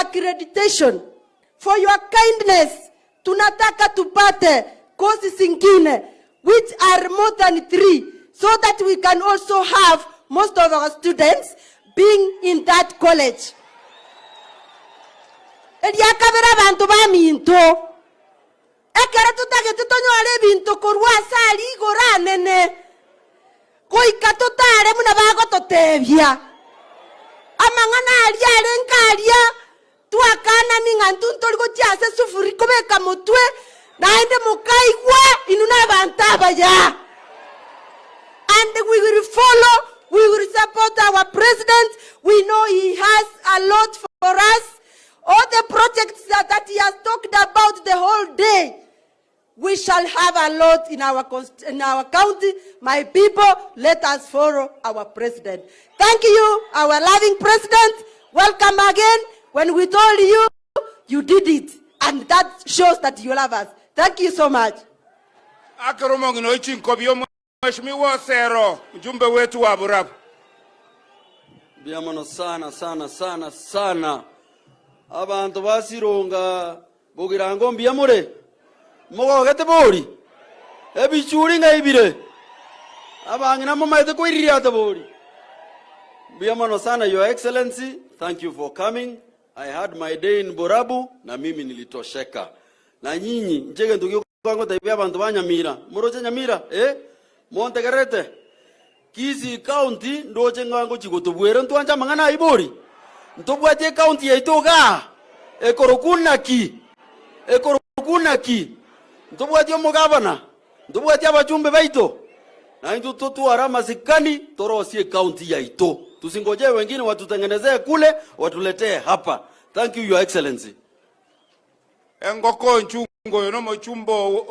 accreditation, for your kindness, tunataka tupate courses zingine which are more than three so that we can also have most of our students being in that college. Eria kabere abanto baminto, ekero totagete tonyore ebinto korwa ase aria igoro anene, goika totare buna bagototebia. Amang'ana aria arenge aria Twakanani ng'a intwe ntori gochia ase esufuri kobeka motwe, naende mokaigwa inwe nabanto abaya. And we will follow, we will support our president, we know he has a lot for us, all the projects that he has talked about the whole day, we shall have a lot in our, in our county. My people, let us follow our president. Thank you, our loving president. Welcome again. When we told you, you did it. And that shows that you love us. Thank you so much. Akero omong'ina oyo chinkobi Omweshimiwa Osero, mjumbe wetu wa Burabu. Mbuya mono sana sana sana sana abanto ba Sironga Bogirango mbuya more? Mogogete bori? Ebichuri ng'ai bire? Abang'ina momaete koiririata bori? Mbuya mono sana Your Excellency, thank you for coming. I had my day in Borabu na mimi nilitosheka. Na nyinyi inche egento gioka ngotebia abanto ba Nyamira, moroche Nyamira? Eh? Montegererete? Kisii County ndoche ng'a ngochia gotobwera ntwanche amang'ana ayio bori? Ntobwati ecounty yaito igaa ekorokwa naki? Ekorokwa naki? Ntobwati omogavana? Ntobwati abachumbe baito? Naintwe totware amasikani torosie ecounty yaito. Tusingoje wengine watutengenezee kule watuletee hapa. Thank you Your Excellency. Engoko onchungu oyo nomochumba o.